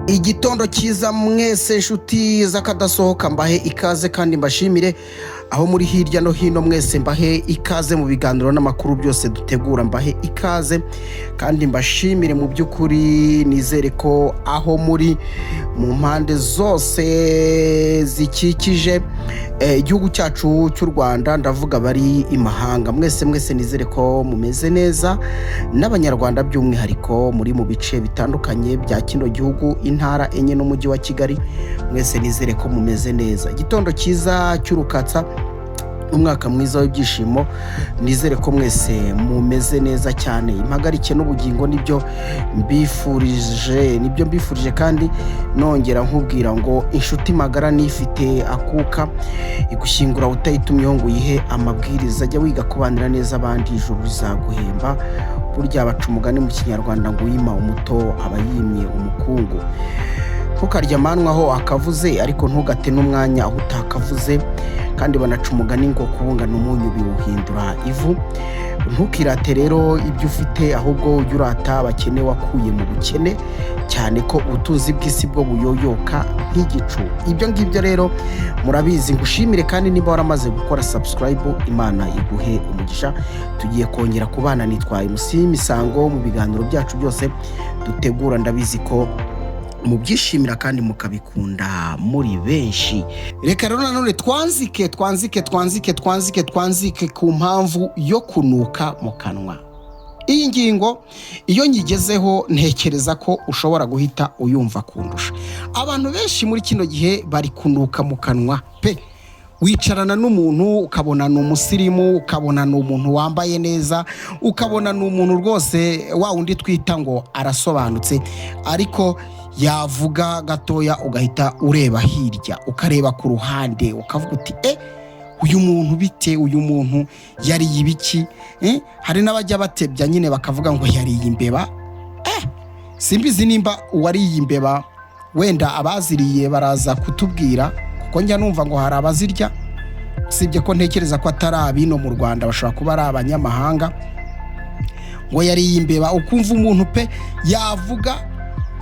Igitondo cyiza mwese, inshuti z'akadasohoka. Mbahe ikaze kandi mbashimire aho muri hirya no hino mwese. Mbahe ikaze mu biganiro n'amakuru byose dutegura. Mbahe ikaze kandi mbashimire. Mu by'ukuri nizere ko aho muri mu mpande zose zikikije igihugu cyacu cy'u Rwanda, ndavuga bari imahanga, mwese mwese nizere ko mumeze neza, n'Abanyarwanda by'umwihariko muri mu bice bitandukanye bya kino gihugu, intara enye n'umujyi wa Kigali, mwese nizere ko mumeze neza. Igitondo cyiza cy'urukatsa, umwaka mwiza w'ibyishimo. Nizere ko mwese mumeze neza cyane. Impagarike n'ubugingo nibyo mbifurije, nibyo mbifurije. Kandi nongera nkubwira ngo inshuti magara nifite akuka igushyingura utayitumyeho ngo uyihe amabwiriza. Jya wiga kubanira neza abandi, ijuru rizaguhemba. Burya baca umugani mu Kinyarwanda ngo uyima umuto aba yimye umukungu. Ntukarye amanwa aho akavuze, ariko ntugate n'umwanya aho utakavuze. Kandi banaca umugani ngo kubungana umunyu biwuhindura ivu. Ntukirate rero ibyo ufite, ahubwo ujye urata abakene wakuye mu bukene, cyane ko ubutunzi bw'isi bwo buyoyoka nk'igicu. Ibyo ngibyo rero murabizi. Ngushimire kandi niba waramaze gukora subscribe, Imana iguhe umugisha. Tugiye kongera kubana, nitwaye MC Misango, mu biganiro byacu byose dutegura. Ndabizi ko mubyishimira kandi mukabikunda muri benshi. Reka rero nanone twanzike, twanzike, twanzike, twanzike, twanzike ku mpamvu yo kunuka mu kanwa. Iyi ngingo iyo nyigezeho ntekereza ko ushobora guhita uyumva kundusha. Abantu benshi muri kino gihe bari kunuka mu kanwa pe. Wicarana n'umuntu ukabona ni umusirimu, ukabona ni umuntu wambaye neza, ukabona ni umuntu rwose wa wundi twita ngo arasobanutse, ariko yavuga gatoya ugahita ureba hirya, ukareba ku ruhande, ukavuga uti: "E, uyu muntu bite? Uyu muntu yariye ibiki?" Hari n'abajya batebya nyine bakavuga ngo yariye imbeba. Simbizi nimba uwariye imbeba, wenda abaziriye baraza kutubwira, kuko njya numva ngo hari abazirya, usibye ko ntekereza ko atari abino mu Rwanda, bashobora kuba ari abanyamahanga, ngo yariye imbeba. Ukumva umuntu pe yavuga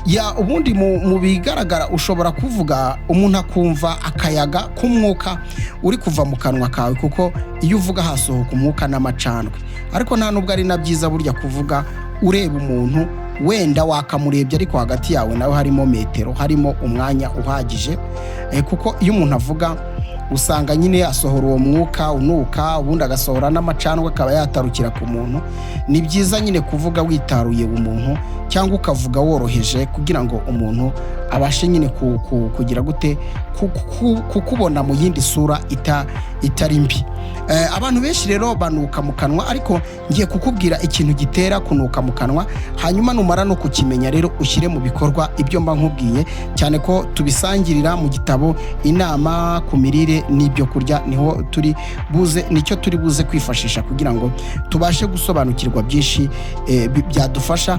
ya ubundi mu bigaragara ushobora kuvuga umuntu akumva akayaga k'umwuka uri kuva mu kanwa kawe, kuko iyo uvuga hasohoka umwuka n'amacandwe. Ariko nta nubwo ari na byiza burya kuvuga ureba umuntu, wenda wakamurebye ariko hagati yawe nawe harimo metero, harimo umwanya uhagije, kuko iyo umuntu avuga usanga nyine asohora uwo mwuka unuka, ubundi agasohora n'amacandwe akaba yatarukira ku muntu. Ni byiza nyine kuvuga witaruye umuntu cyangwa ukavuga woroheje, kugira ngo umuntu abashe nyine kugira gute, kukubona mu yindi sura itari mbi. Abantu benshi rero banuka mu kanwa, ariko ngiye kukubwira ikintu gitera kunuka mu kanwa. Hanyuma numara no kukimenya rero ushyire mu bikorwa ibyo mba nkubwiye, cyane ko tubisangirira mu gitabo Inama ku Mirire n'Ibyo Kurya. Niho turi buze, nicyo turi buze kwifashisha kugira ngo tubashe gusobanukirwa byinshi byadufasha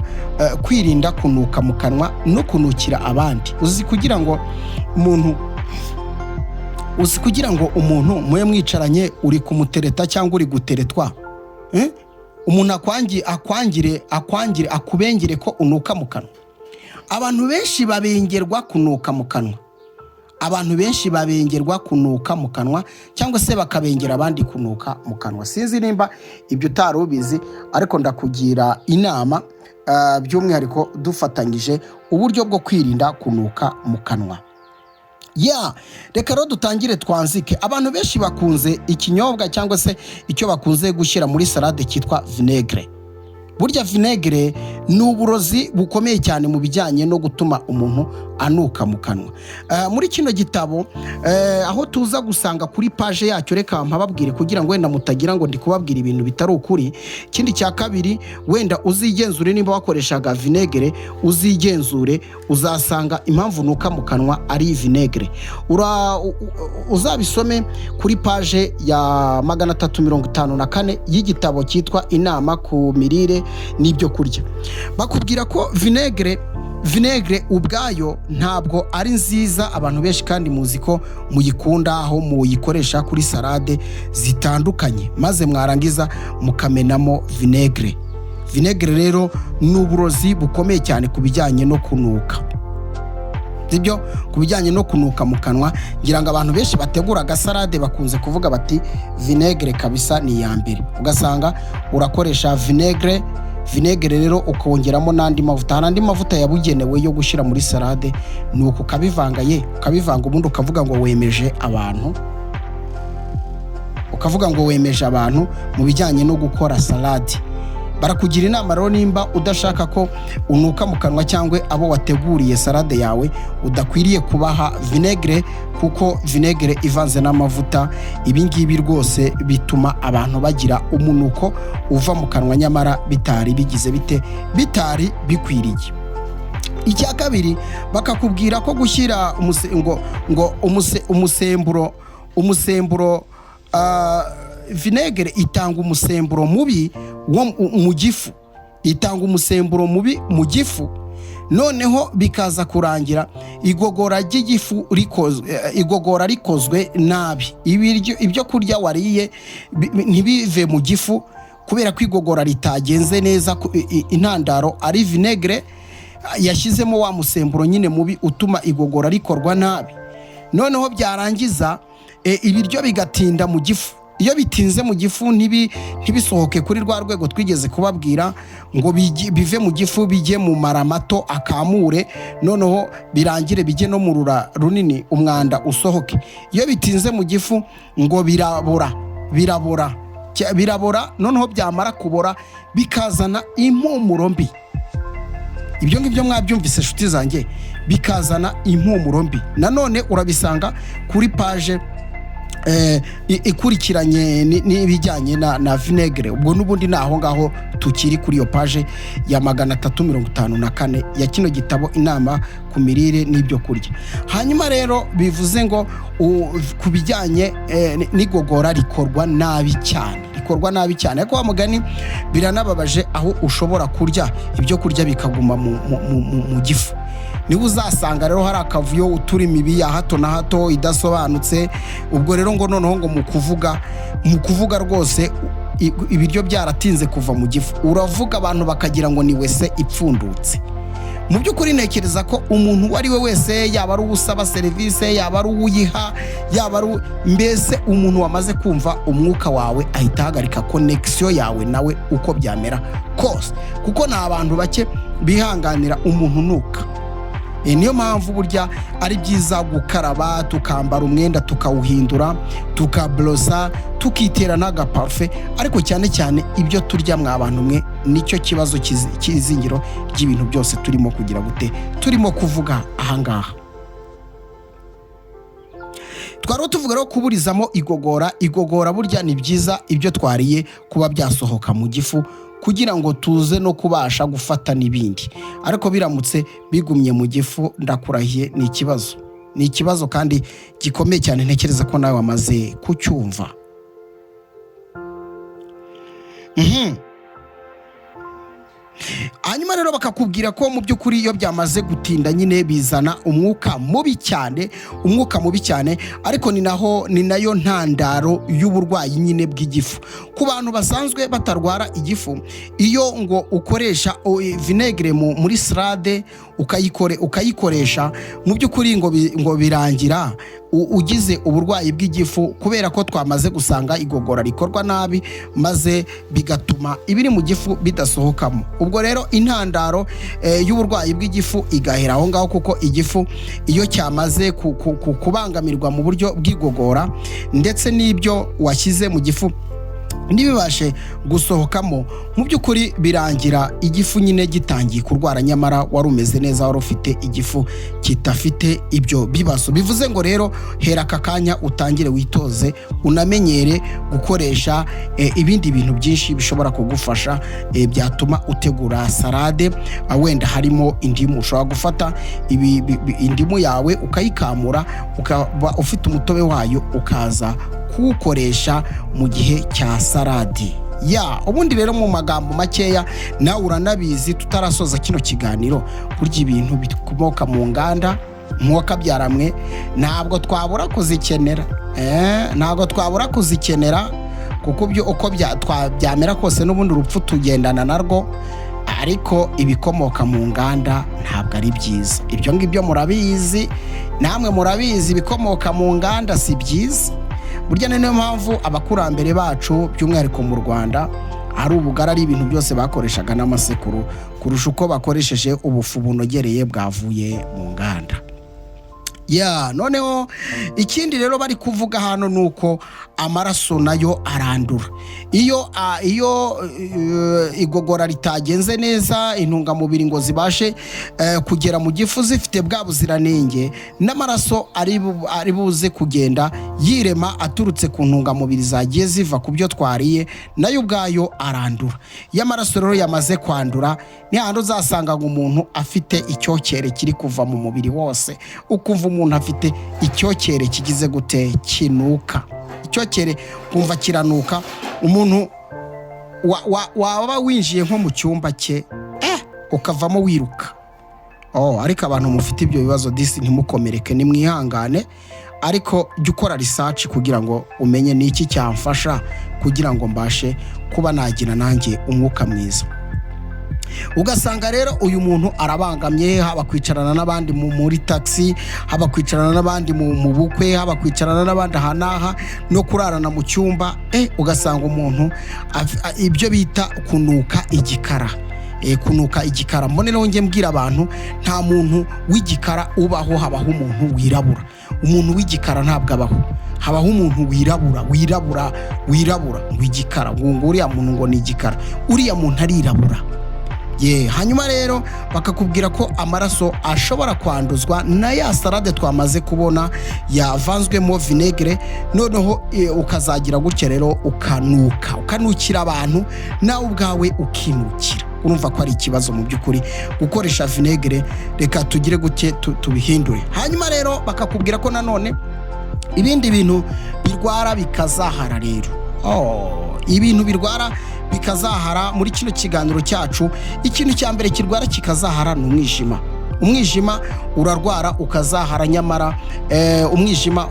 kwirinda kunuka mu kanwa no kunukira abandi. Uzi kugira ngo umuntu mube mwicaranye, uri kumutereta cyangwa uri guteretwa, Umuntu akwangire, akwangire, akubengere ko unuka mu kanwa. Abantu benshi babengerwa kunuka mu kanwa. Abantu benshi babengerwa kunuka mu kanwa cyangwa se bakabengera abandi kunuka mu kanwa. Sinzi nimba ibyo utari ubizi, ariko ndakugira inama, by'umwihariko dufatanyije uburyo bwo kwirinda kunuka mu kanwa. Ya, reka rero dutangire twanzike. Abantu benshi bakunze ikinyobwa cyangwa se icyo bakunze gushyira muri salade cyitwa vinaigre. Burya vinaigre ni uburozi bukomeye cyane mu bijyanye no gutuma umuntu anuka mu kanwa. Muri kino gitabo, aho tuza gusanga kuri page yacyo, reka mpababwire kugira ngo wenda mutagira ngo ndi kubabwira ibintu bitari ukuri. Ikindi cya kabiri, wenda uzigenzure nimba wakoreshaga vinaigre, uzigenzure uzasanga impamvu nuka mu kanwa ari vinaigre. Uzabisome kuri page ya 354 y'igitabo cyitwa Inama ku Mirire n'Ibyo Kurya. Bakubwira ko vinaigre Vinaigre ubwayo ntabwo ari nziza, abantu benshi kandi muzi ko muyikunda, aho muyikoresha kuri salade zitandukanye, maze mwarangiza mukamenamo vinaigre. Vinaigre rero ni uburozi bukomeye cyane ku bijyanye no kunuka, sibyo? Ku bijyanye no kunuka mu kanwa, ngira ngo abantu benshi bategura agasarade bakunze kuvuga bati vinaigre kabisa ni iya mbere. Ugasanga urakoresha vinaigre. Vinaigre rero ukongeramo n'andi mavuta. Hari andi mavuta yabugenewe yo gushyira muri salade, ni uko ukabivanga ye, ukabivanga, ubundi ukavuga ngo wemeje abantu, ukavuga ngo wemeje abantu mu bijyanye no gukora salade. Barakugira inama rero, nimba udashaka ko unuka mu kanwa cyangwa abo wateguriye salade yawe, udakwiriye kubaha vinaigre, kuko vinaigre ivanze n'amavuta, ibi ngibi rwose bituma abantu bagira umunuko uva mu kanwa, nyamara bitari bigize bite, bitari bikwiriye. Icya kabiri, bakakubwira ko gushyira ngo umusemburo, vinaigre itanga umusemburo mubi wo mu gifu, itanga umusemburo mubi mu gifu, noneho bikaza kurangira igogora ry'igifu rikozwe, igogora rikozwe nabi. Ibiryo, ibyo kurya wariye ntibive mu gifu kubera ko igogora ritagenze neza, intandaro ari vinaigre yashyizemo wa musemburo nyine mubi utuma igogora rikorwa nabi. Noneho byarangiza ibiryo bigatinda mu gifu. Iyo bitinze mu gifu ntibisohoke kuri rwa rwego twigeze kubabwira ngo bive mu gifu bijye mu mara mato akamure, noneho birangire bijye no mu rura runini, umwanda usohoke. Iyo bitinze mu gifu ngo birabora, birabora, birabora, noneho byamara kubora bikazana impumuro mbi. Ibyo ngibyo mwabyumvise, inshuti zanjye? Bikazana impumuro mbi. Nanone urabisanga kuri page ikurikiranye n'ibijyanye na vinaigre. Ubwo n'ubundi ni aho ngaho tukiri, kuri iyo page ya 354 ya kino gitabo Inama ku mirire n'ibyo kurya. Hanyuma rero bivuze ngo ku bijyanye n'igogora rikorwa nabi cyane, rikorwa nabi cyane. Ariko wa mugani biranababaje, aho ushobora kurya ibyo kurya bikaguma mu gifu. Niba uzasanga rero hari akavuyo, utura imibi ya hato na hato idasobanutse. Ubwo rero ngo noneho ngo mu kuvuga rwose, ibiryo byaratinze kuva mu gifu, uravuga abantu bakagira ngo ni wese ipfundutse. Mu by'ukuri ntekereza ko umuntu uwo ari we wese, yaba ari uwusaba serivisi, yaba ari uwuyiha, yaba ari mbese umuntu wamaze kumva umwuka wawe, ahita ahagarika connexion yawe nawe uko byamera kose, kuko ni abantu bake bihanganira umuntu unuka. Niyo mpamvu burya ari byiza gukaraba, tukambara umwenda tukawuhindura, tukaborosa, tukitera n'agaparufe. Ariko cyane cyane ibyo turya, mwa bantu mwe, nicyo kibazo cy'izingiro ry'ibintu byose turimo kugira gute, turimo kuvuga ahangaha. Twari tuvuga rero kuburizamo igogora. Igogora burya ni byiza ibyo twariye kuba byasohoka mu gifu, kugira ngo tuze no kubasha gufata n'ibindi. Ariko biramutse bigumye mu gifu, ndakurahiye, ni ikibazo, ni ikibazo kandi gikomeye cyane. Ntekereza ko nawe wamaze kucyumva. Hanyuma rero bakakubwira ko mu by'ukuri iyo byamaze gutinda nyine bizana umwuka mubi cyane, umwuka mubi cyane. Ariko ni naho, ni nayo ntandaro y'uburwayi nyine bw'igifu ku bantu basanzwe batarwara igifu. Iyo ngo ukoresha vinaigre muri salade, ukayikoresha, mu by'ukuri ngo birangira ugize uburwayi bw'igifu, kubera ko twamaze gusanga igogora rikorwa nabi, maze bigatuma ibiri mu gifu bidasohokamo. Ubwo rero intandaro y'uburwayi bw'igifu igahera aho ngaho, kuko igifu iyo cyamaze kubangamirwa mu buryo bw'igogora, ndetse n'ibyo washyize mu gifu ntibibashe gusohokamo, mu by'ukuri birangira igifu nyine gitangiye kurwara, nyamara wari umeze neza, wari ufite igifu kidafite ibyo bibazo. Bivuze ngo rero hera aka kanya utangire witoze, unamenyere gukoresha ibindi bintu byinshi bishobora kugufasha, byatuma utegura salade. Wenda harimo indimu. Ushobora gufata indimu yawe ukayikamura, ukaba ufite umutobe wayo, ukaza kuwukoresha mu gihe cya salade. Ya ubundi rero, mu magambo makeya, nawe uranabizi, tutarasoza kino kiganiro, burya ibintu bikomoka mu nganda nk'uwakabyaramwe ntabwo twabura kuzikenera. Ntabwo twabura kuzikenera, kuko byo uko byamera kose n'ubundi urupfu tugendana narwo. Ariko ibikomoka mu nganda ntabwo ari byiza. Ibyo ngibyo murabizi, namwe murabizi, ibikomoka mu nganda si byiza. Burya ni niyo mpamvu abakurambere bacu, by'umwihariko mu Rwanda, ari ubugari, ari ibintu byose bakoreshaga n'amasekuru kurusha uko bakoresheje ubufu bunogereye bwavuye mu nganda. Ya noneho ikindi rero bari kuvuga hano ni uko amaraso nayo arandura iyo igogora ritagenze neza, intungamubiri ngo zibashe kugera mu gifu zifite bwa buziranenge, n'amaraso ari buze kugenda yirema aturutse ku ntungamubiri zagiye ziva ku byo twariye, nayo ubwayo arandura. Iyo amaraso rero yamaze kwandura, ni hahandi uzasanga ngo umuntu afite icyokere kiri kuva mu mubiri wose, ukumva umuntu afite icyokere kigize gute? Kinuka. Icyokere kumva kiranuka. Umuntu waba winjiye nko mu cyumba cye, ukavamo wiruka. Oh, ariko abantu mufite ibyo bibazo disi ntimukomereke, nimwihangane. Ariko jya ukora research kugira ngo umenye ni iki cyamfasha kugira ngo mbashe kuba nagira nanjye umwuka mwiza. Ugasanga rero uyu muntu arabangamye, haba kwicarana n'abandi muri taxi, haba kwicarana n'abandi mu bukwe, haba kwicarana n'abandi aha n'aha, no kurarana mu cyumba. Ugasanga umuntu ibyo bita kunuka igikara. Kunuka igikara, mbone rero njye mbwira abantu, nta muntu w'igikara ubaho, habaho umuntu wirabura. Umuntu w'igikara ntabwo abaho, habaho umuntu wirabura, wirabura, wirabura. Ngo igikara, ngo uriya muntu ngo ni igikara, uriya muntu arirabura. Ye, hanyuma rero bakakubwira ko amaraso ashobora kwanduzwa na ya salade twamaze kubona yavanzwemo vinaigre, noneho ukazagira gutya rero ukanuka, ukanukira abantu, nawe ubwawe ukinukira. Urumva ko ari ikibazo mu by'ukuri gukoresha vinaigre. Reka tugire gutye tubihindure. Hanyuma rero bakakubwira ko nanone ibindi bintu birwara bikazahara rero. Oh, ibintu birwara bikazahara muri kino kiganiro cyacu, ikintu cya mbere kirwara kikazahara ni umwijima. Umwijima urarwara ukazahara, nyamara umwijima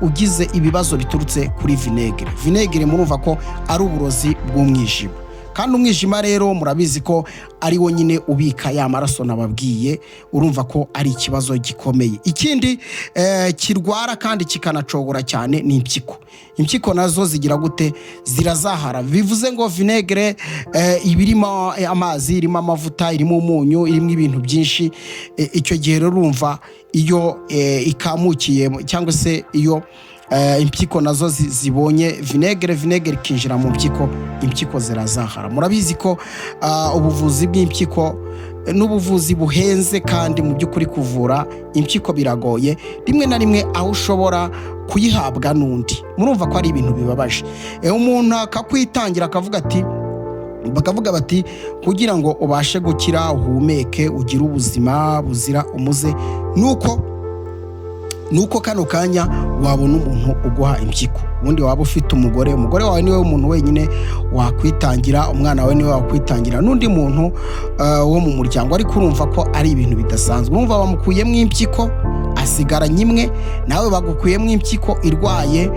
ugize ibibazo biturutse kuri vinaigre. Vinaigre murumva ko ari uburozi bw'umwijima, kandi umwijima rero murabizi ko ari wo nyine ubika ya maraso nababwiye. Urumva ko ari ikibazo gikomeye. Ikindi kirwara kandi kikanacogora cyane ni impyiko. Impyiko nazo zigira gute? Zirazahara. Bivuze ngo vinaigre iba irimo amazi, irimo amavuta, irimo umunyu, irimo ibintu byinshi. Icyo gihe rero urumva iyo ikamukiye, cyangwa se iyo impyiko nazo zibonye vinaigre, vinaigre ikinjira mu mpyiko, impyiko zirazahara. Murabizi ko ubuvuzi bw'impyiko n'ubuvuzi buhenze, kandi mu by'ukuri kuvura impyiko biragoye rimwe na rimwe, aho ushobora kuyihabwa n'undi. Murumva ko ari ibintu bibabaje. Umuntu akakwitangira, akavuga ati, bakavuga bati kugira ngo ubashe gukira, uhumeke, ugire ubuzima buzira umuze, nuko kano kanya wabona umuntu uguha impyiko. Ubundi waba ufite umugore, umugore wawe niwe muntu wenyine wakwitangira, umwana wawe niwe wakwitangira, n'undi muntu wo mu muryango. Ariko urumva ko ari ibintu bidasanzwe. Urumva bamukuyemo impyiko asigaranye imwe, nawe bagukuyemo impyiko irwaye,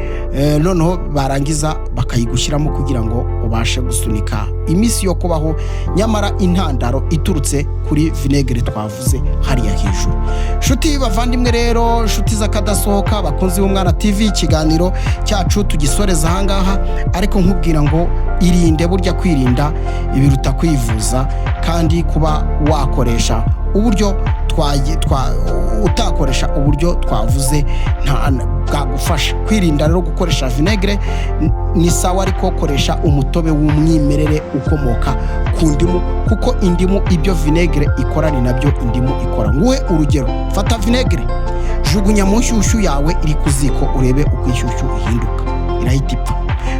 noneho barangiza bakayigushyiramo kugira ngo ubashe gusunika iminsi yo kubaho, nyamara intandaro iturutse kuri vinaigre twavuze hariya hejuru. Nshuti bavandimwe rero, nshuti z'akadasohoka, bakunzi b'Umwana TV, ikiganiro cyacu tugisoreza ahangaha, ariko nkubwira ngo irinde. Burya kwirinda ibiruta kwivuza, kandi kuba wakoresha uburyo utakoresha uburyo twavuze bwagufasha kwirinda. Rero gukoresha vinaigre ni sawa, ariko koresha umutobe w'umwimerere ukomoka ku ndimu, kuko indimu ibyo vinaigre ikora ni nabyo indimu ikora. Nguhe urugero: fata vinaigre, jugunya mu nshyushyu yawe iri ku ziko, urebe uko inshyushyu ihinduka, irahita ipfa.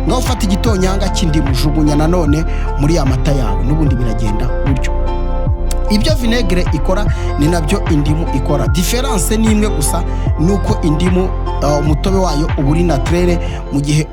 Ngaho ufata igitonyanga cy'indimu, jugunya nanone muri ya mata yawe, n'ubundi biragenda gutyo. Ibyo vinaigre ikora ni nabyo indimu ikora. Différence ni imwe gusa, ni uko indimu umutobe wayo uba uri naturere, mu gihe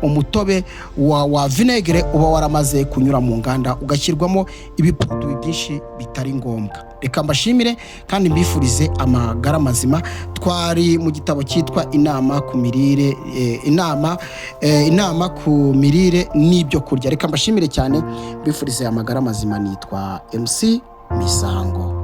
umutobe wa vinegere uba waramaze kunyura mu nganda, ugashyirwamo ibiproduwi byinshi bitari ngombwa. Reka mbashimire kandi mbifurize amagara mazima. Twari mu gitabo cyitwa Inama ku mirire, inama ku mirire n'ibyo kurya. Reka mbashimire cyane, mbifurize amagara mazima. Nitwa MC Misango.